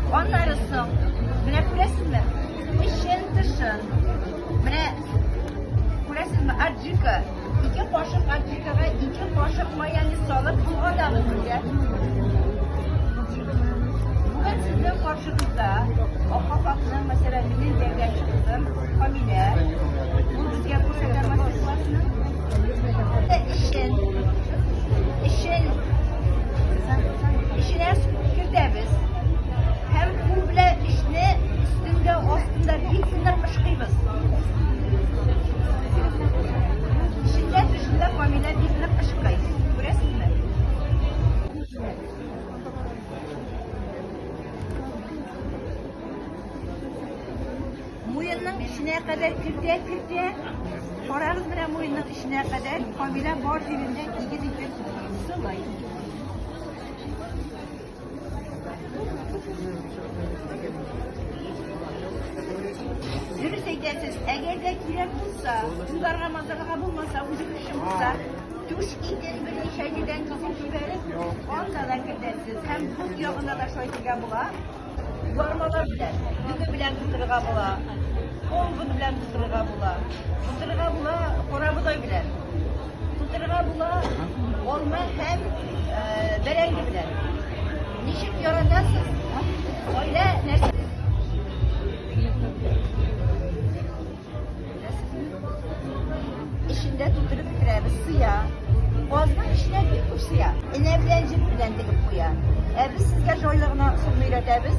Аннары соң, менә күрәсезме, эчен, тышын. Менә күрәсезме, аджика. Ике кашык аджикага ике кашык майонез салып болгатабыз безгә. Бүген сезнең каршыгызда Ахафакның, мәсәлән, минем ярдәмче кызым Камилә. Ул безгә күрсәтә мастер-классны. Эчен, эчен, эченә кертәбез. Һәм кул белән эчне өстендә, астында бик нык ышкыйбыз. Эчендә, тышында Камилә бик нык ышкый. Күрәсезме? Муенның эченә кадәр кертә-кертә, карагыз менә муенның эченә кадәр Камилә бар җирендә тигез итеп сылый. Дөрес әйтәсез, әгәр дә кирәк булса, уйларга мазарга булмаса, үзегез өчен булса, түш итен берничә җирдән кисеп җибәреп, анда да кертәсез. Һәм бот ягына да шулай итәргә була. Ярмалар белән, дөге белән тутырырга була, коңгыз белән тутырырга була, тутырырга була карабодай белән, тутырырга була алма һәм бәрәңге белән. Ничек яратасыз? Гаилә нәрсә? Эчендә тутырып бетерәбез, сыя. Казның эченә бик күп сыя. Энә белән җеп белән тегеп куя. Ә без сезгә җайлы гына ысулны өйрәтәбез.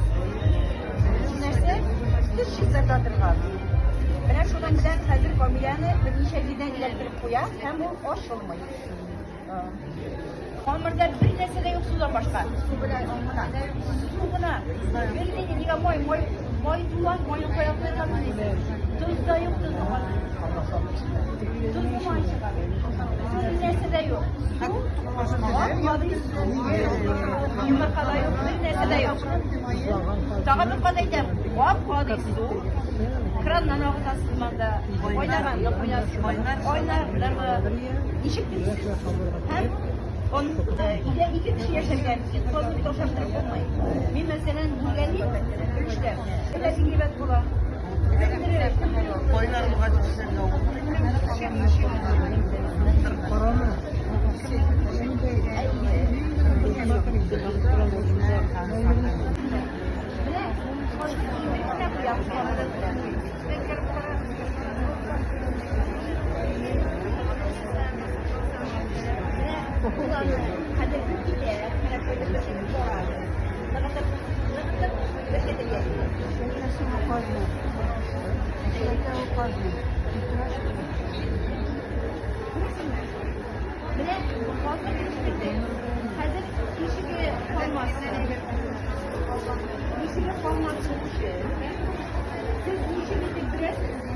Бу нәрсә? Теш чистарта торган. Менә шуның белән хәзер Камиләне берничә җирдән эләктереп куя һәм ул ачылмый. Камырда бер нәрсә дә юк судан башка. Су белән он гына. Су гына. Бер ни нигә май, май, май тула, майны кая куярга белмисең. Тоз да юк, тозны Тозны май чыга. Бер нәрсә дә юк. Су, гади су. Йомырка да юк, бер нәрсә дә юк. Тагын бер кат әйтәм, гап-гади су. Краннан агызасыз монда. Кайнаганны куясыз. Кайнарнымы? Ничек телисез? Һәм он өйдә ике кеше яшәргә мөмкин. Казны бит ашаштырып булмый. Мин, мәсәлән, бүлгәлим өлешләп. Әллә бик әйбәт була. Кайнар Менә бер генә куябыз камырны. Менә казны килештерде. Хәзер тишеге калмасын. Тишеге калмасын өчен. Сез ничек итеп беләсез?